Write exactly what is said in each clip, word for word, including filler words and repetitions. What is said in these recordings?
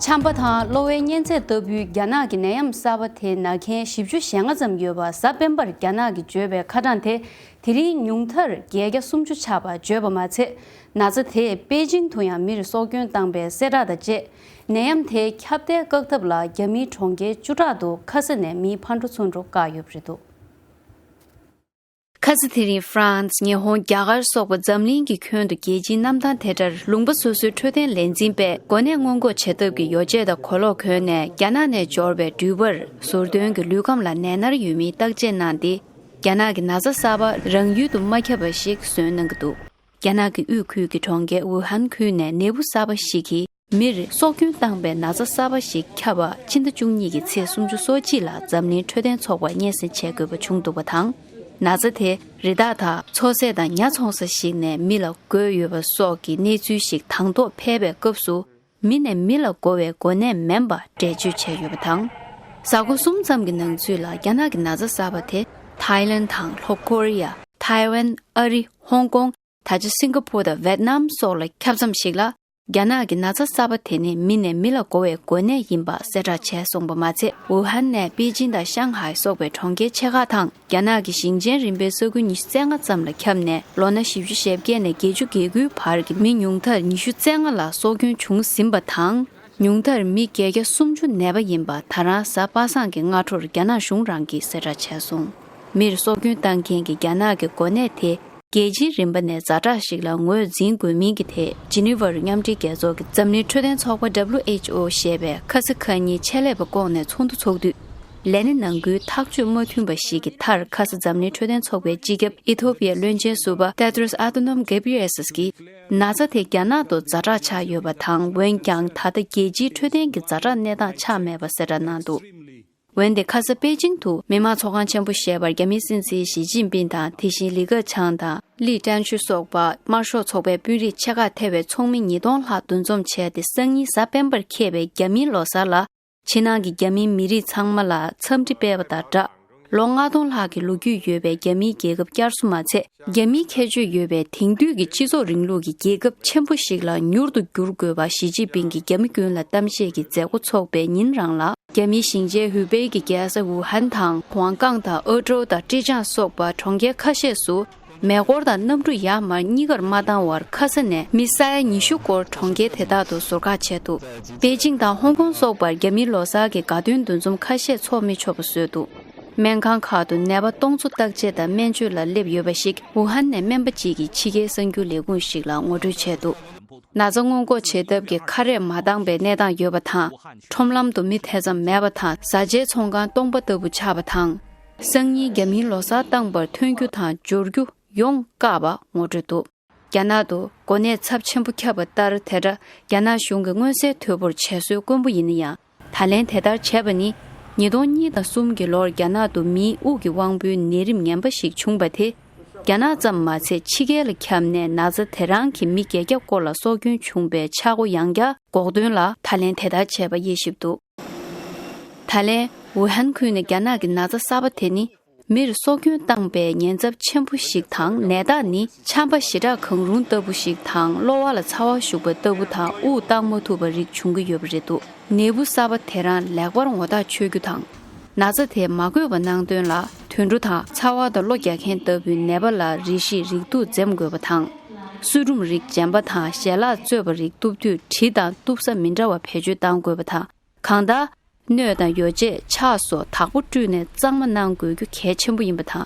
ཆམ་པ་དང་གློ་བའི་གཉན་ཚད་ལྟ་བུའི་རྒྱ་ནག་གི་ནད་ཡམས་གསར་པ་དེ་ན་མཁན་བཞི་བཅུ་ཞེ་ལྔ་ཙམ་ཡོད་པ་གཟའ་སྤེན་པར་རྒྱ་ནག་གིས་བརྗོད་པའི་ཁ་གྲངས་དེ་དེ་རིང་ཉུང་མཐར་བརྒྱད་བརྒྱ་སུམ་ཅུ་ཆགས་པ་བརྗོད་པ་མ་ཚད། ན་ཚ་དེས་པེ་ཅིང་དུ་ཡང་མིར་སྲོག་སྐྱོན་བཏང་པའི་གསལ་བསྒྲགས་དང་བཅས། ནད་ཡམས་དེ་ཁྱབ་གདལ་བཀག་ཐབས་ལ་རྒྱ་མིའི་གྲོང་ཁྱེར་བཅུ་ཕྲག་ཏུ་ཁ་ས་ནས་མིའི་ཕར་འགྲོ་ཚུར་འགྲོ་བཀག་ཡོད་པ་རེད་འདུག་ཁ་ས་དེ་རིང་ཧྥ་རན་སི། ཉི་ཧོང་། རྒྱ་གར་སོགས་པ་འཛམ་གླིང་གི་ཁྱོན་དུ་རྒྱལ་སྤྱིའི་གནམ་ཐང་དེ་འདྲར་ལུང་པ་སོ་སོའི་འཕྲོད་བསྟེན་ལས་འཛིན་པས་འགོས་ནད་སྔོན་འགོག་བྱེད་ཐབས་ཀྱི་ཡོ་བྱད་དང་གོས་ལོག་གོན་ནས་རྒྱ་ནག་ནས་འབྱོར་བའི་འགྲུལ་པར་ཟུར་འདོན་གྱི་ལུས་ཁམས་ལ་ནད་མནར་ཡོད་མེད་བརྟག་དཔྱད་གནང་སྟེ། རྒྱ་ནག་གི་ན་ཚ་གསར་པ་རང་ཡུལ་དུ་མ་ཁྱབ་པ་ཞིག་བཟོས་གནང་གི་འདུག་རྒྱ་ནག་གི་དབུས་ཁུལ་གྱི་གྲོང་ཁྱེར་ཝུ་ཧན་ཁུལ་ནས་ནད་འབུ་གསར་པ་ཞིག་གིས། མིར་སྲོག་སྐྱོན་བཏང་པའི་ན་ཚ་གསར་པ་ཞིག་ཁྱབ་པ་ཕྱི་ཟླ་བཅུ་གཉིས་ཀྱི་ཚེས་སུམ་ཅུ་སོ་གཅིག་ལ་འཛམ་གླིང་འཕྲོད་བསྟེན་ཚོགས་པར་སྙན་སེང་བྱེད་དགོས་པ་བྱུང་འདུག་པ་དང་། ན་ཚ་དེ་རི་དྭགས་དང་མཚོ་ཟས་དང་ཉ་འཚོང་ས་ཞིག་ནས་མི་ལ་འགོས་ཡོད་པ་སོགས་ཀྱི་གནས་ཚུལ་ཞིག་དང་ཐོག་ཕེབས་པའི་སྐབས་སུ། མི་ནས་མི་ལ་འགོ་བའི་འགོ་ནད་མིན་པ་འགྲེལ་བརྗོད་བྱས་ཡོད་པ་དང་། གཟའ་འཁོར་གསུམ་ཙམ་གྱི་ནང་ཚུད་ལ་རྒྱ་ནག་གི་ན་ཚ་གསར་པ་དེ་ཐའི་ལན་དང་ལྷོ་ཀོ་རི་ཡ། ཐའེ་ཝན། ཨ་རི། ཧོང་ཀོང་། ད་ཆ་སིང་ག་པུར་དང་ཝེད་ནམ་སོགས་ལ་ཁྱབ་མཚམས་ཤིག་ལ། རྒྱ་ནག་གི་ན་ཚ་གསར་པ་དེ་ནི་མི་ནས་མི་ལ་འགོ་བའི་འགོ་ནད་ཡིན་པ་གསལ་བསྒྲགས་བྱས་སོང་པ་མ་ཚད། ཝུ་ཧན་ནས་པེ་ཅིང་དང་ཤང་ཧའེ་སོགས་པའི་གྲོང་ཁྱེར་ཆེ་ཁག་དང་རྒྱ་ནག་གི་ཞིང་ཆེན་རིམ་པའི་ས་ཁུལ་ཉི་ཤུ་རྩ་ལྔ་ཙམ་ལ་ཁྱབ་ནས། ལོ་ན་བཞི་བཅུ་ཞེ་བརྒྱད་ནས་བརྒྱད་ཅུ་གྱ་དགུའི་བར་གྱི་མི་ཉུང་མཐར་ཉི་ཤུ་རྩ་ལྔ་ལ་སྲོག་སྐྱོན་བྱུང་ཟིན་པ་དང་། ཉུང་མཐར་མི་བརྒྱད་བརྒྱ་སུམ་ཅུ་ནད་པ་ཡིན་པ་ད་རང་གཟའ་པ་སངས་ཀྱི་སྔ་དྲོར་རྒྱ་ནག་གཞུང་རང་གིས་གསལ་བསྒྲགས་བྱས་སོང་། མིར་སྲོག་སྐྱོན་བཏང་མཁན་གྱི་རྒྱ་ནག་གི་འགོ་ནད་དེ། རྒྱལ་སྤྱིའི་རིམ་པ་ནས་ཛ་དྲག་ཞིག་ལ་ངོས་འཛིན་དགོས་མིན་གྱི་ཐད། ཇི་ནི་ཝར་མཉམ་འབྲེལ་རྒྱལ་ཚོགས་ཀྱི་འཛམ་གླིང་འཕྲོད་བསྟེན་ཚོགས་པ། W H O ཞེས་པས་ཁ་ས་ཁ་ཉིན་ཆེད་ལས་པ་བསྐོངས་ནས་ཚོགས་འདུ་འཚོགས་དུས། ལས་སྣེ་ནང་ཁུལ་ཐག་གཅོད་མ་མཐུན་པ་ཞིག་གི་མཐར། ཁ་ས་འཛམ་གླིང་འཕྲོད་བསྟེན་ཚོགས་པའི་སྤྱི་ཁྱབ་ཨི་ཐོ་པི་ཡའི་བློན་ཆེན་ཟུར་པ་ཏེ་ཏྲོས་ཨ་ཏོ་ནོམ་གེ་བྷི་རི་ཡེ་སིས་ཀྱིས། ན་ཚ་དེ་རྒྱ་ནག་ཏུ་ཛ་དྲག་ཆགས་ཡོད་པ་དང་། འོན་ཀྱང་ད་ལྟ་རྒྱལ་སྤྱིའི་འཕྲོད་བསྟེན་གྱི་ཛ་དྲག་གནས་སྟངས་ཆགས་མེད་པ་གསལ་བསྒྲགས་གནང་འདུག་འོན་ཏེ་ཁ་ས་པེ་ཅིང་དུ་མི་དམངས་ཚོགས་ཁང་ཆེན་པོ་ཞེས་པར་རྒྱ་མིའི་སྲིད་འཛིན་ཞི་ཅིན་ཕིང་དང་། དེ་བཞིན་ལི་ཁེ་ཆང་དང་ལི་ཀྲན་ཆུ་སོགས་པ་དམར་ཤོག་ཚོགས་པའི་དཔོན་རིགས་ཆེ་ཁག་ཐེ་བའི་ཚོགས་མི་ཉིས་སྟོང་ལྷག་འདུ་འཛོམས་བྱས་ཏེ། སང་ཉིན་གཟའ་སྤེན་པར་འཁེལ་བའི་རྒྱ་མིའི་ལོ་གསར་ལ། ཕྱི་ནང་གི་རྒྱ་མིའི་མི་རིགས་ཚང་མ་ལ་འཚམས་འདྲི་སྤེལ་བ་དང་སྦྲགས། ལོ་ལྔ་སྟོང་ལྷག་གི་ལོ་རྒྱུས་ཡོད་པའི་རྒྱ་མིའི་རྒྱལ་ཁབ་བསྐྱར་གསོ་མ་ཚད། རྒྱ་མིའི་ཁྱད་ཆོས་ཡོད་པའི་དེང་དུས་ཀྱི་སྤྱི་ཚོགས་རིང་ལུགས་ཀྱི་རྒྱལ་ཁབ་ཆེན་པོ་ཞིག་ལ་མྱུར་དུ་འགྱུར་དགོས་པ་ཞི་ཅིན་ཕིང་གིས་རྒྱ་མི་ཀུན་ལ་གཏམ་བཤད་ཀྱི་མཛད་སྒོ་འཚོགས་པའི་ཉིན་རང་ལ། རྒྱ་མིའི་ཞིང་ཆེན་ཧུའུ་པེ་གི་རྒྱལ་ས་ཝུ་ཧན་དང་ཝང་ཀང་དང་ཨོ་ཀྲོའུ་དང་ཀྲེ་ཅང་སོགས་པ་གྲོང་ཁྱེར་ཁ་ཤས་སུ། མེ་འཁོར་དང་གནམ་གྲུ་ཡར་མར་གཉིས་ཀར་མ་བཏང་བར། ཁ་ས་ནས་མི་ས་ཡ་ཉི་ཤུ་སྐོར་གྲོང་ཁྱེར་དེ་དག་ཏུ་ཟུར་བཀག་བྱས་འདུག་པེ་ཅིང་དང་ཧོང་ཀོང་སོགས་པར་རྒྱ་མིའི་ལོ་གསར་གྱི་དགའ་སྟོན་འདུ་འཛོམས་ཁ་ཤས་འཚོགས་མི་ཆོག་པ་བཟོས་འདུག་སྨན་ཁང་ཁག་ཏུ་ནད་པ་སྟོང་ཚོ་བརྟག་དཔྱད་དང་སྨན་བཅོས་ལ་སླེབས་ཡོད་པ་ཞིག་ཝུ་ཧན་ནས་སྨན་པ་གཅིག་གིས་ཕྱི་རྒྱལ་གསར་འགྱུར་ལས་ཁུངས་ཤིག་ལ་ངོ་སྤྲོད་བྱས་འདུག་ན་ཚ་སྔོན་འགོག་བྱེད་ཐབས་ཀྱི་ཁ་རས་མ་བཏང་པའི་གནས་སྟངས་ཡོད་པ་དང་། ཁྲོམ་ལམ་དུ་མི་དེ་ཙམ་མེད་པ་དང་། བཟའ་བཅའི་ཚོང་ཁང་སྟོང་པ་ལྟ་བུ་ཆགས་པ་དང་། སང་ཉིན་རྒྱ་མིའི་ལོ་གསར་བཏང་པར་ཐོན་རྒྱུ་དང་འབྱོར་རྒྱུ་ཡོང་བཀག་པ་ངོ་སྤྲོད་འདུག་རྒྱ་ནག་ཏུ་འགོ་ནད་ཚབས་ཆེན་པོ་ཁྱབ་པ་ལྟར། དེ་འདྲ་རྒྱ་ནག་གཞུང་གིས་མངོན་གསལ་དོད་པོར་བྱས་སྲོལ་དཀོན་པོ་ཡིན་ན་ཡང་། ད་ལན་དེ་ལྟར་བྱས་པ་ནི། ཉིས་སྟོང་གཉིས་དང་གསུམ་གྱི་ལོར་རྒྱ་ནག་ཏུ་མིའི་དབུགས་ཀྱི་དབང་པོའི་ནད་རིམས་ངན་པ་ཞིག་བྱུང་པ་དེ། རྒྱ་ནག་ཙམ་མ་ཚད་ཕྱི་རྒྱལ་ལ་ཁྱབ་ནས་ན་ཚ་དེ་རང་གིས་མི་བརྒྱད་བརྒྱ་སྐོར་ལ་སྲོག་སྐྱོན་བྱུང་པའི་ཆག་སྒོ་ཡང་བསྐྱར་འགོག་དོན་ལ། ད་ལན་དེ་ལྟར་བྱས་པ་དབྱེ་ཞིབ་འདུག་ད་ལན་ཝུ་ཧན་ཁུལ་ནས་རྒྱ་ནག་གི་ན་ཚ་གསར་པ་དེ་ནི། མིར་སྲོག་སྐྱོན་བཏང་པའི་ཉེན་ཚབས་ཆེན་པོ་ཞིག་དང་། ནད་རྟགས་ནི་ཆམ་པ་ཞེ་དྲག་གང་རུང་ལྟ་བུ་ཞིག་དང་། གློ་བ་ལ་ཚ་བ་ཞུགས་པ་ལྟ་བུ་དང་། དབུགས་བཏང་མ་ཐུབ་པ་རིགས་བྱུང་གི་ཡོད་པ་རེད་འདུག་ནད་འབུ་གསར་པ་དེ་རང་ལེགས་པར་ངོ་ཐག་ཆོད་རྒྱུ་དང་། ན་ཚ་དེ་མ་འགོས་པ་གནང་དོན་ལ། དུད་འགྲོ་དང་། ཚ་བ་དང་གློ་རྒྱག་མཁན་ལྟ་བུའི་ནད་པ་ལ་རེ་ཞིག་རེག་དུག་འཛེམ་དགོས་པ་དང་། སུལ་ཁྲོམ་རིགས་འཇམ་པ་དང་། ཞལ་ལག་བཙོས་པ་རིགས་གཏུབ་དུས་གྲི་དང་གཏུབ་ས་མི་འདྲ་བ་བེད་སྤྱོད་གཏང་དགོས་པ་དང་། གང་ལྟར། སྣོད་དང་ཡོ་བྱད། ཕྱག་སོགས་དག་པོ་བཀྲུས་ནས་གཙང་མ་གནང་དགོས་རྒྱུ་གལ་ཆེན་པོ་ཡིན་པ་དང་།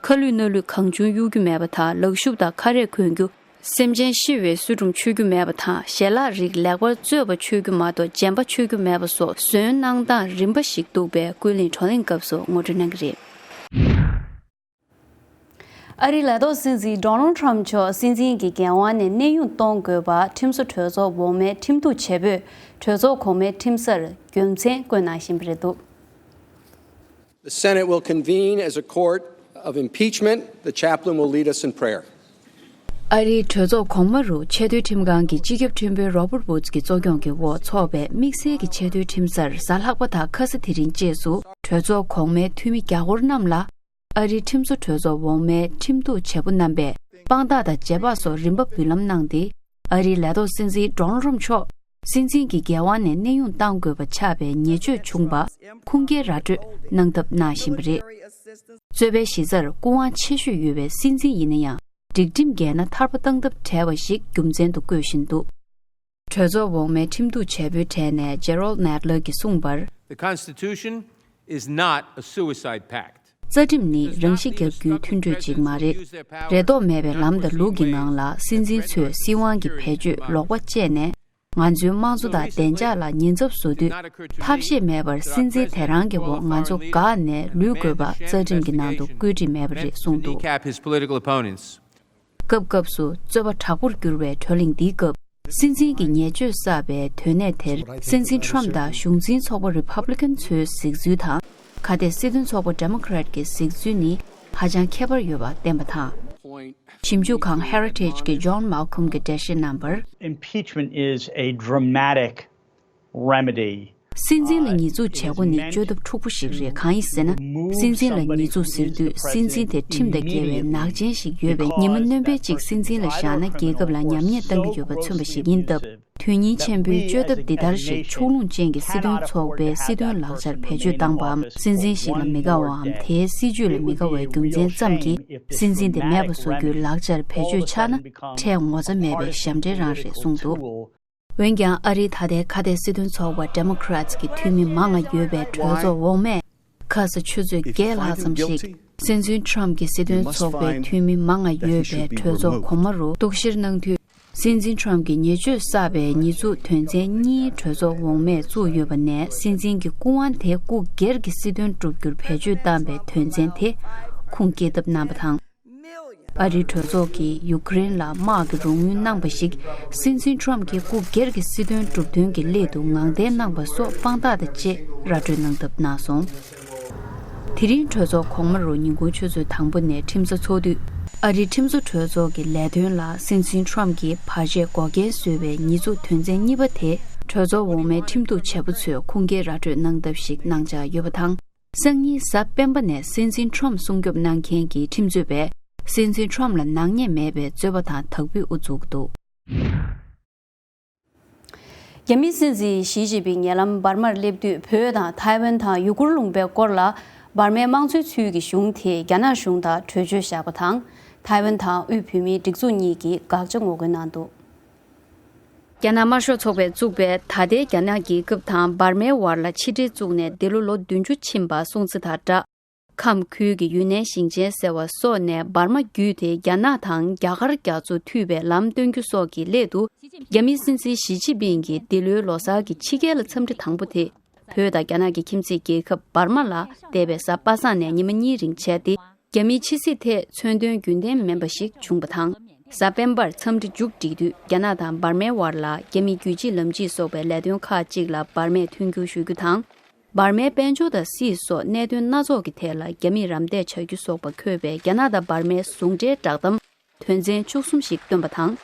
ཁ་ལུད་སྣ་ལུད་གང་བྱུང་གཡུག་རྒྱུ་མེད་པ་དང་། ལག་ཤུབས་དང་ཁ་རས་གོན་རྒྱུ། སེམས་ཅན་ཤི་བའི་སུལ་ཁྲོམ་མཆོད་རྒྱུ་མེད་པ་དང་། ཞལ་ལག་རིགས་ལེགས་པར་བཙོས་པ་མཆོད་རྒྱུ་མ་གཏོགས་རྗེན་པ་མཆོད་རྒྱུ་མེད་པ་སོགས་ཟོན་གནང་སྟངས་རིམ་པ་ཞིག་འདུག་པས། ཀུན་གླེང་བགྲོ་གླེང་སྐབས་སུ་ངོ་སྤྲོད་གནང་གི་རེད། ཨ་རིའི་ལས་ཐོག་སྲིད་འཛིན་ཌོ་ནལ་ཊམ་མཆོག་སྲིད་འཛིན་གྱི་འགན་དབང་ནས་གནས་དབྱུང་གཏོང་དགོས་པ་ཁྲིམས་བཟོ་གྲོས་ཚོགས་འོག་མའི་ཁྲིམས་གཏུག་བྱེད་པོས་གྲོས་ཚོགས་གོང་མའི་ཁྲིམས་སར་རྒྱུ་མཚན་བཀོད་གནང་བཞིན་པ་རེད་འདུག The Senate will convene as a court of impeachment. The chaplain will lead us in prayer. ཨ་རིའི་གྲོས་ཚོགས་གོང་མ་རུ་ཆེས་མཐོའི་ཁྲིམས་ཁང་གི་སྤྱི་ཁྱབ་ཁྲིམས་དཔོན་རོ་བར་ཝུད་ཀྱི་གཙོ་སྐྱོང་གི་འོག་འཚོགས་པའི་དམིགས་བསལ་གྱི་ཆེས་མཐོའི་ཁྲིམས་སར་གཟའ་ལྷག་པ་དང་ཁ་ས་དེ་རིང་བཅས་སུ་གྲོས་ཚོགས་གོང་མའི་འཐུས་མི་རྒྱ་སྐོར་རྣམས་ལ། ཨ་རིའི་ཁྲིམས་བཟོ་གྲོས་ཚོགས་འོག་མའི་ཁྲིམས་གཏུག་བྱེད་པོ་རྣམ་པས་དཔང་རྟགས་དང་རྗེས་དཔག་སོགས་རིམ་པ་འབུལ་ལམ་གནང་སྟེ། ཨ་རིའི་ལས་ཐོག་སྲིད་འཛིན་ཌོ་ནལ་ཊམ་མཆོག་ སྲིད་འཛིན་གྱི་འགན་དབང་ནས་གནས་དབྱུང་གཏང་དགོས་པ་ཆགས་པའི་ཉེས་སྤྱོད་བྱུང་བ་ཁུངས་སྐྱེལ་ར་སྤྲོད་གནང་ཐབས་གནང་བཞིན་པ་རེད། གཙོས་པའི་གཞི་རྩར་སྐུ་དབང་ཆེ་ཤོས་ཡོད་པའི་སྲིད་འཛིན་ཡིན་ན་ཡང་། སྒྲིག་ཁྲིམས་འགལ་ན་ཐར་པ་བཏང་ཐབས་བྲལ་བ་ཞིག་རྒྱུ་མཚན་དུ་བཀོད་བཞིན་འདུག་གྲོས་ཚོགས་འོག་མའི་ཁྲིམས་གཏུག་བྱེད་པོའི་གྲས་ནས་ཇེ་རོལ་ནེག་ལར་གྱིས་གསུངས་པར། The Constitution is not a suicide pact. རྩ་ཁྲིམས་ནི་རང་ཤི་རྒྱག་རྒྱུའི་མཐུན་གྲོས་ཅིག་མ་རེད། རེ་དོགས་མེད་པའི་ལམ་དང་ལུགས་ཀྱི་ངང་ལ་སྲིད་འཛིན་ཚོས་སྲིད་དབང་གི་བེད་སྤྱོད་ལོག་པ་སྤྱད་ནས། ང་ཚོའི་དམངས་གཙོ་དང་བདེ་འཇགས་ལ་ཉེན་ཚབས་བཟོ་དུས། ཐབས་ཤེས་མེད་པར་སྲིད་འཛིན་དེ་རང་གི་འོག་ང་ཚོ་འགག་ནས་ལུས་དགོས་པ་རྩ་ཁྲིམས་ཀྱི་ནང་དུ་བཀོད་སྒྲིག་མེད་པ་རེད་གསུངས་འདུག Kneecap his political opponents. སྐབས་སྐབས་སུ་རྩོད་པ་དྲག་པོར་གྱུར་བའི་བགྲོ་གླེང་འདིའི་སྐབས། སྲིད་འཛིན་གྱི་ཉེས་སྤྱོད་བསགས་པའི་དོན་གནད་དེར་སྲིད་འཛིན་ཊམ་དང་གཞུང་འཛིན་ཚོགས་པ་རི་པབ་ལི་ཀན་ཚོའི་གཟིགས་ཚུལ་དང་། ཁ་གཏད་སྲིད་དོན་ཚོགས་པ་ཌེ་མོ་ཀེ་རེ་ཊི་ཀྱི་གཟིགས་ཚུལ་ནི་ཧ་ཅང་ཁྱད་པར་ཡོད་པ་བསྟན་པ་དང་། ཞིབ་འཇུག་ཁང་ཧེ་རི་ཊེཇ་གི་ཇོན་མཱལ་ཁོམ་གྱིས་འགྲེལ་བཤད་གནང་བར། Impeachment is a dramatic remedy. སྲིད་འཛིན་ལ་ཉེས་འཛུགས་བྱེད་སྒོ་ནི་བཅོས་ཐབས་འཁྲུག་པོ་ཞིག་རེད། གང་ཡིན་ཟེར་ན། སྲིད་འཛིན་ལ་ཉེས་འཛུགས་ཟེར་དུས་སྲིད་འཛིན་དེ་ཁྲིམས་དང་འགལ་བའི་ནག་ཅན་ཞིག་ཡོད་པས། ཉི་མ་སྣོན་པ་གཅིག་སྲིད་འཛིན་ལ་བཞག་ན་རྒྱལ་ཁབ་ལ་ཉམས་ཉེས་གཏང་གི་ཡོད་པ་མཚོན་པ་ཞིག་ཡིན་སྟབས། དོན་སྙིང་ཆེན་པོའི་བཅོས་ཐབས་འདི་ལྟར་ཞིག་ཕྱོགས་ལྷུང་ཅན་གྱི་སྲིད་དོན་ཚོགས་པའི་སྲིད་དོན་ལག་ཆར་བེད་སྤྱོད་བཏང་པའམ། སྲིད་འཛིན་ཞིག་ལ་མི་དགའ་བའམ་དེའི་སྲིད་ཇུས་ལ་མི་དགའ་བའི་རྒྱུ་མཚན་ཙམ་གྱིས་སྲིད་འཛིན་དེ་མེད་པ་བཟོ་རྒྱུའི་ལག་ཆར་བེད་སྤྱོད་ཆགས་ན། འཕྲལ་ངོ་ཚ་མེད་པའི་ཞབས་འདྲེན་རང་རེད་གསུངས་འདུག་འོན་ཀྱང་། ཨ་རིའི་ད་ལྟའི་ཁ་གཏད་སྲིད་དོན་ཚོགས་པ་ཌེ་མོ་ཀེ་རེ་ཊི་ཀྱི་འཐུས་མི་མང་ང་ཡོད་པའི་གྲོས་ཚོགས་འོག་མས། ཁ་ས་ཆུ་ཚོད་བརྒྱད་ལྷག་ཙམ་ཞིག་སྲིད་འཛིན་ཊམ་གྱིས་སྲིད་དོན་ཚོགས་པའི་འཐུས་མི་མང་ང་ཡོད་པའི་གྲོས་ཚོགས་གོང་མ་རུ་གཏུག་བཤེར་གནང་དུས། སྲིད་འཛིན་ཊམ་གྱི་ཉེས་སྤྱོད་བསགས་པའི་ཉེས་འཛུགས་དོན་ཚན་གཉིས་གྲོས་ཚོགས་འོག་མས་བཙུགས་ཡོད་པ་ནས། སྲིད་འཛིན་གྱི་སྐུ་དབང་དེ་སྐུ་སྒེར་གྱི་སྲིད་དོན་བསྒྲུབ་རྒྱུར་བེད་སྤྱོད་བཏང་པའི་དོན་ཚན་དེ་ཁུངས་སྐྱེལ་ཐབས་གནང་པ་དང་། ཨ་རིའི་གྲོས་ཚོགས་ཀྱིས་ཡུ་ཀེ་རེན་ལ་དམག་གི་རོགས་དངུལ་གནང་པ་ཞིག་སྲིད་འཛིན་ཊམ་གྱིས་སྐུ་སྒེར་གྱི་སྲིད་དོན་སྒྲུབ་དོན་གྱི་སླད་དུ་ངང་བརྟན་གནང་པ་སོགས་དཔང་རྟགས་དང་བཅས་ར་སྤྲོད་གནང་ཐབས་གནང་སོང་། དེ་རིང་གྲོས་ཚོགས་གོང་མ་རུ་ཉིན་གུང་ཆུ་ཚོད་དང་པོ་ནས་ཁྲིམས་བཟོ་ཚོགས་དུས། ཨ་རིའི་ཁྲིམས་བཟོ་གྲོས་ཚོགས་ཀྱི་ལས་དོན་ལ་སྲིད་འཛིན་ཊམ་གྱིས་བར་ཆད་འགོག་རྐྱེན་བཟོས་པའི་ཉེས་འཛུགས་དོན་ཚན་གཉིས་པ་དེ། གྲོས་ཚོགས་འོག་མའི་ཁྲིམས་གཏུག་བྱེད་པོ་ཚོས་ཁུངས་སྐྱེལ་ར་སྤྲོད་གནང་ཐབས་ཤིག་གནང་འཆར་ཡོད་པ་དང་། སང་ཉིན་གཟའ་སྤེན་པ་ནས་སྲིད་འཛིན་ཊམ་སྲུང་སྐྱོབ་གནང་མཁན་གྱི་ཁྲིམས་རྩོད་པས། སྲིད་འཛིན་ཊམ་ལ་ནག་ཉེས་མེད་པའི་རྩོད་པ་དང་དག་འབུད་དབུ་བཙུགས་འདུག་རྒྱ་མིའི་སྲིད་འཛིན་ཞི་ཅིན་ཕིང་ཉེ་ལམ་འབར་མར་སླེབས་དུས། བོད་དང་ཐའེ་ཝན་དང་ཡུ་གུར་ལུང་པའི་སྐོར་ལ། འབར་མའི་དམངས་གཙོའི་ཚུལ་གྱི་གཞུང་དེས་རྒྱ་ནག་གཞུང་དང་གྲོས་ཆོད་བཞག་པ་དང་། ཐའེ་ཝན་དང་དབུས་བོད་མིའི་སྒྲིག་འཛུགས་གཉིས་ཀྱིས་དགག་བྱ་ངོ་རྒོལ་གནང་འདུག་རྒྱ་ནག་དམར་ཤོག་ཚོགས་པས་བཙུགས་པའི་ད་ལྟའི་རྒྱ་ནག་རྒྱལ་ཁབ་དང་འབར་མའི་བར་ལ་ཕྱི་འབྲེལ་བཙུགས་ནས་འདི་ལོ་ལོ་བདུན་ཅུ་ཕྱིན་པ་སྲུང་བརྩི་དང་སྦྲགས། ཁམས་ཁུལ་གྱི་ཡུན་ནན་ཞིང་ཆེན་ཟེར་བ་སོགས་ནས་འབར་མ་བརྒྱུད་དེ་རྒྱ་ནག་དང་རྒྱ་གར་རྒྱ་མཚོ་མཐུད་པའི་ལམ་སྟོན་རྒྱུ་སོགས་ཀྱི་སླད་དུ། རྒྱ་མིའི་སྲིད་འཛིན་ཞི་ཅིན་ཕིང་གིས་འདི་ལོའི་ལོ་གསར་གྱི་ཕྱི་རྒྱལ་ལ་འཚམས་འདྲི་དང་པོ་དེ། བོད་དང་རྒྱ་ནག་གི་ཁྱིམ་མཚེས་རྒྱལ་ཁབ་འབར་མ་ལ་འདས་པའི་གཟའ་པ་སངས་ནས་ཉི་མ་གཉིས་རིང་བྱས་ཏེ། རྒྱ་མིའི་ཕྱི་སྲིད་ཐད་མཚོན་དོན་རྒྱུན་ལྡན་མིན་པ་ཞིག་བྱུང་བ་དང་། གཟའ་སྤེན་པར་འཚམས་འདྲི་མཇུག་བསྒྲིལ་དུས། རྒྱ་ནག་དང་འབར་མའི་བར་ལ་རྒྱ་མིའི་རྒྱུད་གཅིག་ལམ་གཅིག་སོགས་པའི་ལས་དོན་ཁག་ཅིག་ལ་འབར་མས་མཐུན་འགྱུར་ཞུ་རྒྱུ་དང་། འབར་མའི་དཔལ་འབྱོར་དང་སྲིད་སོགས་གནད་དོན་སྣ་ཚོགས་ཀྱི་ཐད་ལ་རྒྱ་མིས་རམ་འདེགས་བྱ་རྒྱུ་སོགས་པ་འཁོད་པའི་རྒྱ་ནག་དང་འབར་མའི་ཟུང་འབྲེལ་བསྒྲགས་གཏམ་དོན་ཚན་བཅུ་གསུམ་ཞིག་བཏོན་པ་དང་།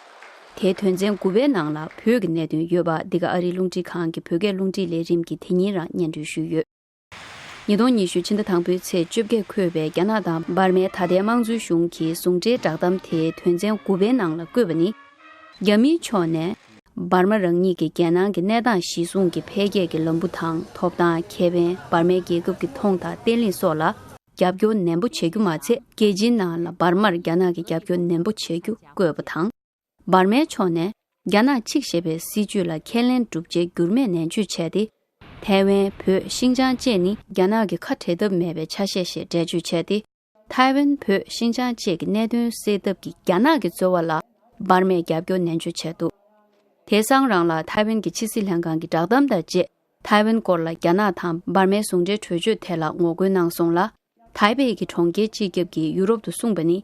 དེའི་དོན་ཚན་དགུ་པའི་ནང་ལ་བོད་ཀྱི་གནད་དོན་ཡོད་པ། འདི་ག་ཨ་རིའི་རླུང་འཕྲིན་ཁང་གི་བོད་སྐད་རླུང་འཕྲིན་ལས་རིམ་གྱིས་དེ་ཉིན་རང་སྙན་སྒྲོན་ཞུས་ཡོད། ཉིས་སྟོང་ཉི་ཤུ་ཕྱི་ཟླ་དང་པོའི་ཚེས་བཅོ་བརྒྱད་འཁོད་པའི་རྒྱ་ནག་དང་འབར་མའི་ད་ལྟའི་དམངས་གཙོའི་གཞུང་གི་ཟུང་འབྲེལ་བསྒྲགས་གཏམ་དེའི་དོན་ཚན་དགུ་པའི་ནང་ལ་བཀོད་པ་ནི། རྒྱ་མིའི་ཕྱོགས་ནས། འབར་མ་རང་ཉིད་ཀྱི་རྒྱལ་ནང་གི་གནས་སྟངས་གཞིར་བཟུང་གི་འཕེལ་རྒྱས་ཀྱི་ལམ་བུ་དང་ཐོབ་ཐང་ཁེ་ཕན། འབར་མའི་རྒྱལ་ཁབ་ཀྱི་མཐོང་དང་བརྟན་ལྷིང་སོགས་ལ་རྒྱབ་སྐྱོར་ནན་པོ་བྱེད་རྒྱུ་མ་ཚད། རྒྱལ་སྤྱིའི་ནང་ལ་འབར་མར་རྒྱ་ནག་གི་རྒྱབ་སྐྱོར་ནན་པོ་བྱེད་རྒྱུ་བཀོད་པ་དང་། འབར་མའི་ཕྱོགས་ནས་རྒྱ་ནག་གཅིག་ཞེས་པའི་སྲིད་ཇུས་ལ་ཁས་ལེན་གྲུབ་ཆའི་འགྱུར་མེད་ནན་བརྗོད་བྱས་ཏེ། ཐའེ་ཝན། བོད། ཤིན་ཅང་བཅས་ནི་རྒྱ་ནག་གི་ཁ་བྲལ་ཐབས་མེད་པའི་ཆ་ཤས་ཞེས་འགྲེལ་བརྗོད་བྱས་ཏེ། ཐའེ་ཝན། བོད། ཤིན་ཅང་བཅས་ཀྱི་གནད་དོན་སེལ་ཐབས་ཀྱི་རྒྱ་ནག་གི་རྩོལ་བ་ལ་འབར་མས་རྒྱབ་སྐྱོར་ནན་བརྗོད་བྱས་འདུག་དེ་སང་རང་ལ་ཐའེ་ཝན་གྱི་ཕྱི་སྲིད་ལྷན་ཁང་གི་བསྒྲགས་གཏམ་དང་བཅས། ཐའེ་ཝན་སྐོར་ལ་རྒྱ་ནག་དང་འབར་མའི་ཟུང་འབྲེལ་གྲོས་ཆོད་དེ་ལ་ངོ་རྒོལ་གནང་སོང་ལ། ཐའེ་པེ་གི་གྲོང་ཁྱེར་སྤྱི་ཁྱབ་ཀྱིས་ཡུ་རོབ་ཏུ་གསུངས་པ་ནི།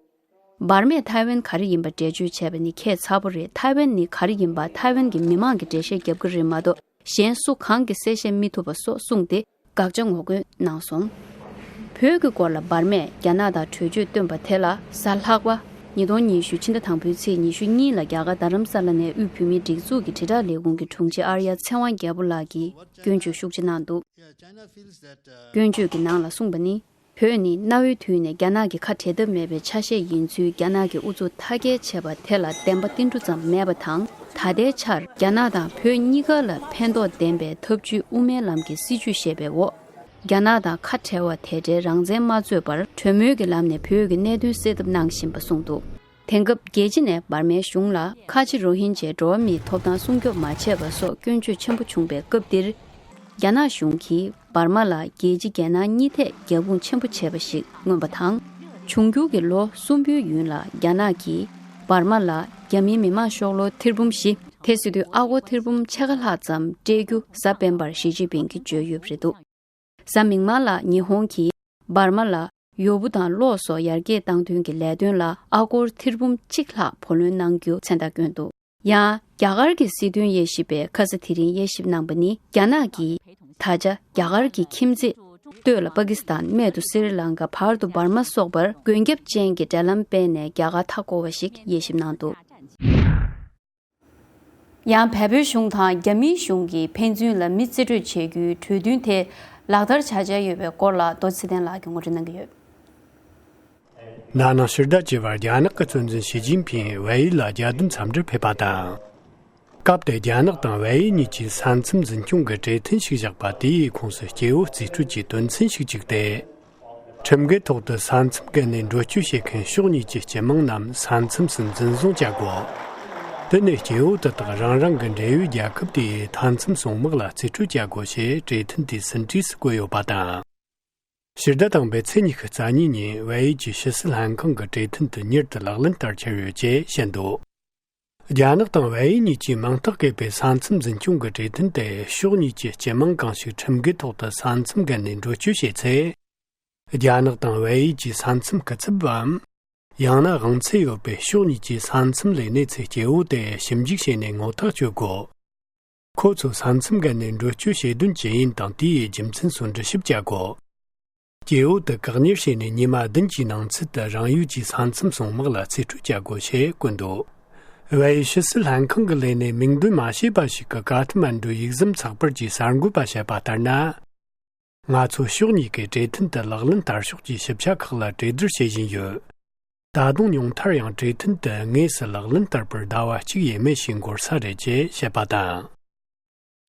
འབར་མས་ཐའེ་ཝན་ག་རེ་ཡིན་པ་འགྲེལ་བརྗོད་བྱས་པ་ནི་ཁྱད་མཚར་པོ་རེད། ཐའེ་ཝན་ནི་ག་རེ་ཡིན་པ་ཐའེ་ཝན་གྱི་མི་མང་གིས་འགྲེལ་བཤད་རྒྱབ་ཀྱི་རེད་མ་གཏོགས། གཞན་སུ་གང་གིས་གསལ་བཤད་མི་ཐུབ་པ་སོགས་གསུངས་ཏེ། དགག་བྱ་ངོ་རྒོལ་གནང་སོང་། བོད་ཀྱི་སྐོར་ལ་འབར་མས་རྒྱ་ནག་དང་གྲོས་ཆོད་བཏོན་པ་དེ་ལ་གཟའ་ལྷག་པ། ཉིས་སྟོང་ཉི་ཤུ་ཕྱི་ཟླ་དང་པོའི་ཚེས་ཉི་ཤུ་གཉིས་ལ་རྒྱ་གར་རྡ་རམ་ས་ལ་ནས་དབུས་བོད་མིའི་སྒྲིག་འཛུགས་ཀྱི་དྲིལ་བསྒྲགས་ལས་ཁུངས་ཀྱི་དྲུང་ཆེ་ཨར་ཡ་ཚེ་དབང་རྒྱལ་པོ་ལགས་ཀྱིས་སྐྱོན་བརྗོད་ཤུགས་ཆེ་གནང་འདུག་སྐྱོན་བརྗོད་ཀྱི་ནང་ལ་གསུངས་པ་ནི། བོད་ནི་གནའ་བོའི་དུས་ནས་རྒྱ་ནག་གི་ཁ་བྲལ་ཐབས་མེད་པའི་ཆ་ཤས་ཡིན་ཚུལ་རྒྱ་ནག་གི་ཨུ་ཚུགས་མཐའ་སྐྱེལ་བྱས་པ་དེ་ལ་བདེན་པ་ཏིལ་འབྲུ་ཙམ་མེད་པ་དང་། ད་ལྟའི་ཆར་རྒྱ་ནག་དང་བོད་གཉིས་ཀ་ལ་ཕན་ཐོགས་ལྡན་པའི་ཐབས་ཇུས་དབུ་མའི་ལམ་གྱི་སྲིད་བྱུས་ཞེས་པའི་འོག་རྒྱ་ནག་དང་ཁ་བྲལ་བ་དེ་འདྲའི་རང་བཙན་མ་རྩོད་པར་གྲོས་མོལ་གྱི་ལམ་ནས་བོད་ཀྱི་གནད་དོན་སེལ་ཐབས་གནང་བཞིན་པ་གསུངས་འདུག་དེང་སྐབས་རྒྱལ་སྤྱི་ནས་འབར་མའི་གཞུང་ལ་ཁ་ཆེ་རོ་ཧིན་ཇའི་འགྲོ་བ་མིའི་ཐོབ་ཐང་སྲུང་སྐྱོབ་མ་བྱས་པ་སོགས་སྐྱོན་བརྗོད་ཆེན་པོ་བྱུང་བའི་སྐབས་འདིར། རྒྱ་ནག་གཞུང་གིས་འབར་མ་ལ་རྒྱལ་སྤྱི་རྒྱལ་ནང་གཉིས་ཐད་རྒྱབ་དཔུང་ཆེན་པོ་བྱས་པ་ཞིག་མངོན་པ་དང་། འབྱུང་འགྱུར་གྱི་ལོ་གསུམ་པོའི་ཡུན་ལ་རྒྱ་ནག་གིས་འབར་མ་ལ་རྒྱ་མིའི་མི་དམངས་ཤོག་ལོར་ཐེར་འབུམ་བཞི། དེ་སྲིད་དུས་ཨ་སྒོར་ཐེར་འབུམ་ཕྱེད་ཀ་ལྷག་ཙམ་སྤྲད་རྒྱུ་གཟའ་སྤེན་པར་ཞི་ཅིན་ཕིང་གིས་བརྗོད་ཡོད་པ་རེད་འདུག་གཟའ་མིག་དམར་ལ་ཉི་ཧོང་གིས་འབར་མ་ལ་ཡོ་བུ་དང་གློག་སོགས་ཡར་རྒྱས་བཏང་དོན་གྱི་ལས་དོན་ལ་ཨ་སྒོར་ཐེར་འབུམ་གཅིག་ལྷག་བུ་ལོན་གནང་རྒྱུ་མཚན་རྟགས་བསྐྱོན་འདུག་ཡང་རྒྱ་གར་གྱི་སྲིད་དོན་དབྱེ་ཞིབ་པས་ཁ་ས་དེ་རིང་དབྱེ་ཞིབ་གནང་པ་ནི། རྒྱ་ནག་གིས་ད་ཆ་རྒྱ་གར་གྱི་ཁྱིམ་མཚེས་སྟོད་ལ་པ་ཀི་སི་ཐན། སྨད་དུ་སི་རི་ལང་ཀ། བར་དུ་འབར་མ་སོགས་པར་མགོན་སྐྱབས་ཅན་གྱི་འབྲེལ་ལམ་སྤེལ་ནས་རྒྱ་གར་མཐའ་བསྐོར་བ་ཞིག་དབྱེ་ཞིབ་གནང་འདུག་ཡང་བལ་པོའི་གཞུང་དང་རྒྱ་མིའི་གཞུང་གིས་ཕན་ཚུན་ལ་མི་རྩིས་སྤྲོད་བྱེད་རྒྱུའི་གྲོས་མཐུན་དེ་ལག་བསྟར་བྱ་འཆར་ཡོད་པའི་སྐོར་ལ་རྡོ་རྗེ་ཚེ་བརྟན་ལགས་ཀྱིས་ངོ་སྤྲོད་གནང་གི་ཡོད། ན་ནིང་ཕྱི་ཟླ་བཅུ་པར་རྒྱ་ནག་གི་གཙོ་འཛིན་ཞི་ཅིན་ཕིང་བལ་ཡུལ་ལ་རྒྱལ་དོན་འཚམས་འདྲིར་ཕེབས་པ་དང་། སྐབས་དེར་རྒྱ་ནག་དང་བལ་ཡུལ་གཉིས་ཀྱིས་ས་མཚམས་འཛིན་སྐྱོང་གི་གྲོས་མཐུན་ཞིག་བཞག་པ། དེའི་ཁོངས་སུ་སྐྱེ་བོ་རྩིས་སྤྲོད་ཀྱི་དོན་ཚན་ཞིག་བཅུག་སྟེ། ཁྲིམས་འགལ་ཐོག་ཏུ་ས་མཚམས་བརྒལ་ནས་འགྲོ་སྐྱོད་བྱེད་མཁན་ཕྱོགས་གཉིས་ཀྱི་སྤྱི་དམངས་རྣམས་ས་མཚམས་སུ་འཛིན་བཟུང་བྱ་དགོས། དེ་ནས་སྐྱེ་བོ་དེ་དག་རང་རང་གི་འབྲེལ་ཡོད་རྒྱལ་ཁབ་དེའི་མཐའ་མཚམས་སྲུང་དམག་ལ་རྩིས་སྤྲོད་བྱ་དགོས་ཞེས་གྲོས་མཐུན་དེའི་ཟིན་བྲིས་སུ་བཀོད་ཡོད་པ་དང་། ཕྱི་ཟླ་དང་པོའི་ཚེས་ཉི་ཤུ་རྩ་གཉིས་ཉིན་བལ་ཡུལ་གྱི་ཕྱི་སྲིད་ལྷན་ཁང་གི་གྲོས་མཐུན་དེ་མྱུར་དུ་ལག་ལེན་བསྟར་འཆར་ཡོད་ཅེས་བཤད་འདུག་རྒྱ་ནག་དང་བལ་ཡུལ་གཉིས་ཀྱིས་མིང་རྟགས་བཀོད་པའི་ས་མཚམས་འཛིན་སྐྱོང་གི་གྲོས་མཐུན་དེ། ཕྱོགས་གཉིས་ཀྱི་སྤྱི་དམངས་གང་ཞིག་ཁྲིམས་འགལ་ཐོག་ཏུ་ས་མཚམས་བརྒལ་ནས་འགྲོ་སྐྱོད་བྱས་ཚེ། རྒྱ་ནག་དང་བལ་ཡུལ་གྱི་ས་མཚམས་སྐུ་ཚབ་བམ། ཡང་ན་དབང་ཚད་ཡོད་པའི་ཕྱོགས་གཉིས་ཀྱི་ས་མཚམས་ལས་གནས་ཚུལ་སྐྱེ་བོ་དེ་ཞིབ་འཇུག་བྱས་ནས་ངོ་ཐག་གཅོད་དགོས། ཁོ་ཚོ་ས་མཚམས་བརྒལ་ནས་འགྲོ་སྐྱོད་བྱེད་དོན་ཅི་ཡིན་དང་། དེའི་རྒྱུ་མཚན་སོགས་འདྲི་ཞིབ་བྱ་དགོས། སྐྱེ་བོ་དེ་བཀག་ཉར་བྱས་ནས་ཉི་མ་བདུན་གྱི་ནང་ཚུད་དུ་རང་ཡུལ་གྱི་ས་མཚམས་སྲུང་དམག་ལ་རྩིས་སྤྲོད་བྱ་དགོས་ཞེས་བཀོད་འདུག་བལ་ཡུལ་ཕྱི་སྲིད་ལྷན་ཁང་གི་ལས་སྣེ་མིང་འདོན་མ་བྱས་པ་ཞིག་གིས་ཀ་ཐ་མན་ཌུ་ཡིག་ཟམ་ཚགས་པར་གྱི་གསར་འགོད་པར་བཤད་པ་ལྟར་ན། ང་ཚོ་ཕྱོགས་གཉིས་ཀས་གྲོས་མཐུན་དེ་ལག་ལེན་བསྟར་ཕྱོགས་ཀྱི་ཞིབ་ཆ་ཁག་ལ་གྲོས་བསྡུར་བྱེད་བཞིན་ཡོད། ད་དུང་ཉུང་མཐར་ཡང་གྲོས་མཐུན་དེ་དངོས་སུ་ལག་ལེན་བསྟར་བར་ཟླ་བ་གཅིག་ཡས་མས་ཤིག་འགོར་ས་རེད་ཅེས་བཤད་པ་དང་།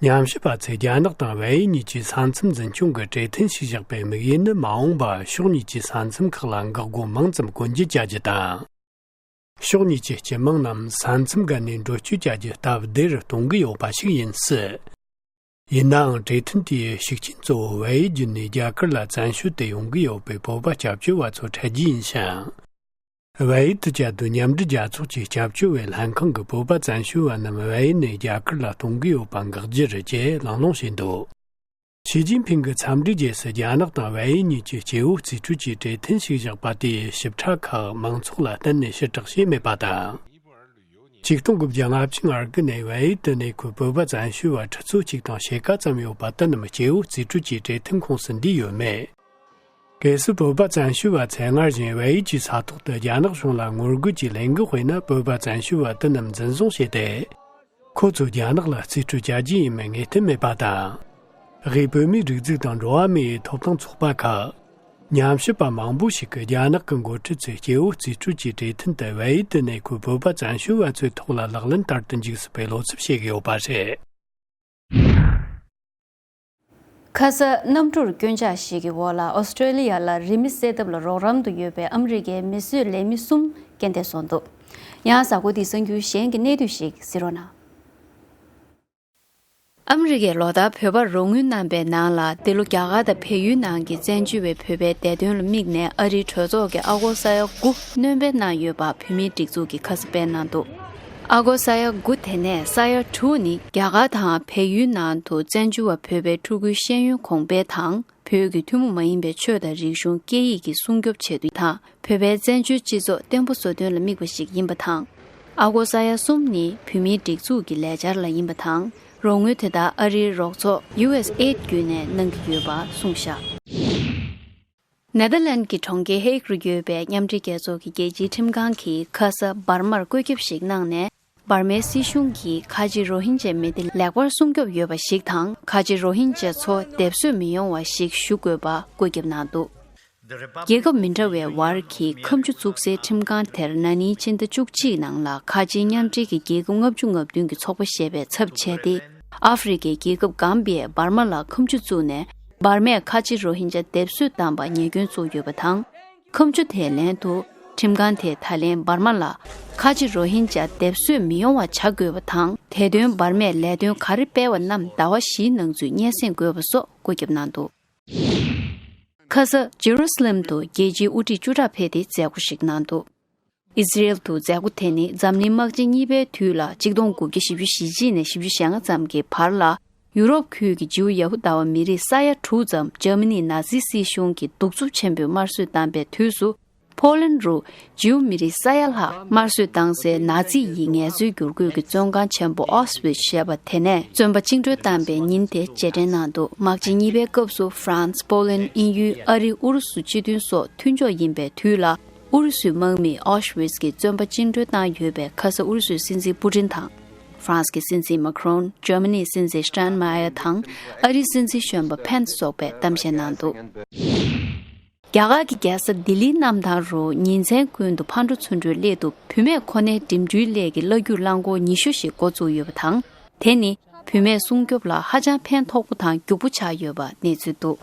ཉམས་ཞིབ་པ་ཚོས་རྒྱ་ནག་དང་བལ་ཡུལ་གཉིས་ཀྱིས་ས་མཚམས་འཛིན་སྐྱོང་གི་གྲོས་མཐུན་ཞིག་བཞག་པའི་དམིགས་ཡུལ་ནི། མ་འོངས་པར་ཕྱོགས་གཉིས་ཀྱི་ས་མཚམས་ཁག་ལ་འགག་སྒོ་མང་ཙམ་བཀོད་འབྱེད་བྱ་རྒྱུ་དང་། ཕྱོགས་གཉིས་ཀྱི་སྤྱི་དམངས་རྣམས་ས་མཚམས་བརྒལ་ནས་འགྲོ་སྐྱོད་བྱ་རྒྱུ་སྟབས་བདེ་རུ་གཏོང་གི་ཡོད་པ་ཞིག་ཡིན་སྲིད། ཡིན་ནའང་། གྲོས་མཐུན་དེའི་ཤུགས་རྐྱེན་གཙོ་བོ་བལ་ཡུལ་བརྒྱུད་ནས་རྒྱ་གར་ལ་བཙན་བྱོལ་དུ་ཡོང་གི་ཡོད་པའི་བོད་པ་སྐྱབས་བཅོལ་བ་ཚོ་འཕྲད་རྒྱུ་ཡིན་ཞིང་། བལ་ཡུལ་དུ་བཅའ་སྡོད་མཉམ་འབྲེལ་རྒྱལ་ཚོགས་ཀྱི་སྐྱབས་བཅོལ་བའི་ལྷན་ཁང་གིས་བོད་པ་བཙན་བྱོལ་བ་རྣམས་བལ་ཡུལ་ནས་རྒྱ་གར་ལ་གཏོང་གི་ཡོད་པ་འགག་རྒྱུ་རེད་ཅེས་གླེང་སློང་བྱས་འདུག་ཞི་ཅིན་ཕིང་གིས་འཚམས་འདྲིའི་རྗེས་སུ་རྒྱ་ནག་དང་བལ་ཡུལ་གཉིས་ཀྱི་སྐྱེ་བོ་རྩིས་སྤྲོད་ཀྱི་གྲོས་མཐུན་ཞིག་བཞག་པ་དེའི་ཞིབ་ཕྲ་ཁག་མང་ཚོགས་ལ་གཏན་ནས་ཕྱིར་བསྒྲགས་བྱས་མེད་པ་དང་། ཆིག་སྟོང་དགུ་བརྒྱ་ལྔ་བཅུ་ང་དགུ་ནས་བལ་ཡུལ་དུ་གནས་འཁོད་བོད་པ་བཙན་བྱོལ་བ་ཁྲི་ཚོ་གཅིག་དང་ཕྱེད་ཀ་ཙམ་ཡོད་པ་དེ་རྣམས་སྐྱེ་བོ་རྩིས་སྤྲོད་ཀྱི་གྲོས་མཐུན་ཁོངས་སུ་འདུས་ཡོད་མེད། གལ་སྲིད་བོད་པ་བཙན་བྱོལ་བ་ཚོས་སྔར་བཞིན་བལ་ཡུལ་གྱི་ས་ཐོག་ཏུ་རྒྱ་ནག་གཞུང་ལ་ངོ་རྒོལ་གྱི་ལས་འགུལ་སྤེལ་ན། བོད་པ་བཙན་བྱོལ་བ་དེ་རྣམས་འཛིན་བཟུང་བྱས་ཏེ། ཁོ་ཚོ་རྒྱ་ནག་ལ་རྩིས་སྤྲོད་བྱ་རྒྱུ་ཡིན་མིན་ངེས་གཏན་མེད་པ་དང་། དབུས་བོད་མིའི་སྒྲིག་འཛུགས་དང་འགྲོ་བ་མིའི་ཐོབ་ཐང་ཚོགས་པ་ཁག་ཉམས་ཞིབ་པ་མང་པོ་ཞིག་གིས་རྒྱ་ནག་གི་འགོ་ཁྲིད་ཚོས་སྐྱེ་བོ་རྩིས་སྤྲོད་ཀྱི་གྲོས་མཐུན་དེ་བལ་ཡུལ་དུ་གནས་འཁོད་བོད་པ་བཙན་བྱོལ་བ་ཚོའི་ཐོག་ལ་ལག་ལེན་བསྟར་དུ་འཇུག་སྲིད་པའི་བློ་འཚབ་བྱེད་ཀྱི་ཡོད་པ་རེད། ཁ་ས་གནམ་གྲུར་སྐྱོན་ཆག་ཞིག་གི་འོག་ལ་ཨོ་སི་ཀྲོ་ལི་ཡ་ལ་རི་མེ་བསལ་ཐབས་ལ་རོགས་རམ་དུ་ཡོད་པའི་ཨ་མི་རི་ཀའི་མེ་གསོད་ལས་མི་གསུམ་རྐྱེན་འདས་སོང་འདུག་ཡང་གཟའ་འཁོར་འདིའི་གསར་འགྱུར་གཞན་གྱི་གནད་བསྡུས་ཤིག་གཟིགས་རོགས་གནང་། ཨ་མི་རི་ཀས་ལོ་ལྟར་བོད་པར་རོགས་དངུལ་གནང་པའི་ནང་ལ། འདི་ལོ་རྒྱ་གར་དང་བལ་ཡུལ་ནང་གི་བཙན་བྱོལ་བའི་བོད་པའི་བདེ་དོན་ལ་དམིགས་ནས་ཨ་རིའི་གྲོས་ཚོགས་ཀྱིས་ཨ་སྒོར་ས་ཡ་དགུ་སྣོན་སྤེལ་གནང་ཡོད་པ་བོད་མིའི་སྒྲིག་འཛུགས་ཀྱིས་ཁ་གསལ་སྤེལ་གནང་འདུག་ཨ་སྒོར་ས་ཡ་དགུ་དེ་ནས་ས་ཡ་དྲུག་ནི་རྒྱ་གར་དང་བལ་ཡུལ་ནང་དུ་བཙན་བྱོལ་བ་བོད་པའི་ཕྲུ་གུའི་ཤེས་ཡོན་གོང་འཕེལ་དང་། བོད་ཀྱི་ཐུན་མོང་མ་ཡིན་པའི་ཆོས་དང་རིག་གཞུང་སྐད་ཡིག་གི་སྲུང་སྐྱོབ་ཆེད་དུ་དང་། བོད་པའི་བཙན་བྱོལ་སྤྱི་ཚོགས་བརྟན་པོ་བཟོ་དོན་ལ་དམིགས་པ་ཞིག་ཡིན་པ་དང་། ཨ་སྒོར་ས་ཡ་གསུམ་ནི་བོད་མིའི་སྒྲིག་འཛུགས་ཀྱི་ལས་འཆར་ལ་ཡིན་པ་དང་། རོགས་དངུལ་དེ་དག་ཨ་རིའི་རོགས་ཚོགས་ཡུ་ཨེས་ཨེ་ཌི་བརྒྱུད་ནས་གནང་གི་ཡོད་པ་གསུངས་བཞག་ནེ་དར་ལན་གྱི་གྲོང་ཁྱེར་ཧེག་རུ་ཡོད་པའི་མཉམ་འབྲེལ་རྒྱལ་ཚོགས་ཀྱི་རྒྱལ་སྤྱིའི་ཁྲིམས་ཁང་གིས་ཁ་ས་འབར་མར་བཀོད་ཁྱབ་ཞིག་གནང་ནས། འབར་མའི་སྲིད་གཞུང་གིས་ཁ་ཆེ་རོ་ཧིན་ཇའི་མི་སྡེ་ལེགས་པར་སྲུང་སྐྱོབ་ཡོད་པ་ཞིག་དང་། ཁ་ཆེ་རོ་ཧིན་ཇའི་ཚོ་སྡེབ་གསོད་མི་ཡོང་བ་ཞིག་ཞུ་དགོས་པ་བཀོད་ཁྱབ་གནང་འདུག་རྒྱལ་ཁབ་མི་འདྲ་བའི་བར་གྱི་ཁ་མཆུ་བཙུགས་སའི་ཁྲིམས་ཁང་དེར་ན་ནིང་ཕྱི་ཟླ་བཅུ་གཅིག་ནང་ལ་ཁ་ཆེའི་མཉམ་འབྲེལ་གྱི་རྒྱལ་ཁབ་ལྔ་བཅུ་ང་བདུན་གྱི་ཚོགས་པ་ཞེས་པའི་ཚབ་བྱས་ཏེ། ཨ་ཧྥེ་རི་ཁའི་རྒྱལ་ཁབ་གམ་བི་ཡས་འབར་མ་ལ་ཁ་མཆུ་བཙུགས་ནས། འབར་མས་ཁ་ཆེ་རོ་ཧིན་ཇཱ་སྡེབ་གསོད་བཏང་བར་ཉེས་སྐྱོན་བཙུགས་ཡོད་པ་དང་། ཁ་མཆུ་དེའི་ལན་དུ། ཁྲིམས་ཁང་དེས་ད་ལན་འབར་མ་ལ་ཁ་ཆེ་རོ་ཧིན་ཇཱ་སྡེབ་གསོད་མི་ཡོང་བ་བྱ་དགོས་པ་དང་། དེ་དོན་འབར་མས་ལས་དོན་ག་རེ་སྤེལ་བ་རྣམས་ཟླ་བ་བཞིའི་ནང་ཚུད་སྙན་སེང་དགོས་པ་སོགས་བཀོད་ཁྱབ་གནང་འདུག་ཁ་ས་ཇེ་རུ་སི་ལེམ་དུ་རྒྱལ་སྤྱིའི་དབུ་ཁྲིད་བཅུ་ཕྲག་ཕེབས་ཏེ་མཛད་སྒོ་ཞིག་གནང་འདུག་ཨི་ཟི་རེལ་དུ་མཛད་སྒོ་དེ་ནི་འཛམ་གླིང་དམག་ཆེན་གཉིས་པའི་དུས་ལ་ཆིག་སྟོང་དགུ་བརྒྱ་བཞི་བཅུ་ཞེ་གཅིག་ནས་བཞི་བཅུ་ཞེ་ལྔ་ཙམ་གྱི་བར་ལ། ཡུ་རོབ་ཁུལ་གྱི་ཇིའུ་ཡ་ཧུ་དཱ་བ་མི་རིགས་ས་ཡ་དྲུག་ཙམ་ཇར་མ་ནི་ན་ཛི་སྲིད་གཞུང་གིས་གདུག་རྩུབ་ཆེན་པོས་དམར་གསོད་བཏང་པའི་དུས་སུ། ཕོ་ལན་རུ་ཇིའུ་མི་རིགས་ས་ཡ་ལྷག་དམར་གསོད་བཏང་སའི་ན་ཛི་ཡི་ངལ་རྩོལ་བསྒྱུར་བཀོད་ཀྱི་བཙོན་ཁང་ཆེན་པོ་ཨོ་སི་ཝི་ཊི་ཞེས་པ་དེ་ནས་བཙོན་པ་བཅིངས་འགྲོལ་བཏང་པའི་ཉིན་དེ་རྗེས་དྲན་གནང་འདུག་དམག་ཆེན་གཉིས་པའི་སྐབས་སུ་ཧྥ་རན་སི། ཕོ་ལན། དབྱིན་ཡུལ། ཨ་རི། ཨུ་རུ་སུ་སྤྱི་མཐུན་སོགས་མཐུན་ཕྱོགས་ཡིན་པའི་དུས་ལ། ཨུ་རུ་སུའི་དམག་མིས་ཨོ་སི་ཝི་ཊི་གི་བཙོན་པ་བཅིངས་འགྲོལ་བཏང་ཡོད་པའི་ཁ་ས་ཨུ་རུ་སུའི་སྲིད་འཛིན་པུ་ཏིན་དང་། ཧྥ་རན་སི་གི་སྲིད་འཛིན་མཱ་ཁི་རོན། ཇར་མ་ནིའི་སྲིད་འཛིན་སྟན་མ་ཡར་དང་། ཨ་རིའི་སྲིད་འཛིན་གཞོན་པ་ཕེན་སི་སོགས་པས་གཏམ་བཤད་གནང་འདུག་རྒྱ་གར་གྱི་རྒྱལ་ས་ལྡི་ལིའི་གནམ་ཐང་རུ་ཉིན་མཚན་ཀུན་ཏུ་ཕར་འགྲོ་ཚུར་འགྲོའི་སླད་དུ་བུད་མེད་ཁོ་ནའི་འགྲིམ་འགྲུལ་སླད་ཀྱི་གླ་སྒྱུར་རླངས་འཁོར་ཉི་ཤུ་ཞིག་འགོ་བཙུགས་ཡོད་པ་དང་། དེ་ནི་བུད་མེད་སྲུང་སྐྱོབ་ལ་ཧ་ཅང་ཕན་ཐོགས་པོ་དང་རྒྱུག་པོ་ཆགས་ཡོད་པ་གནས་ཚུལ་འདུག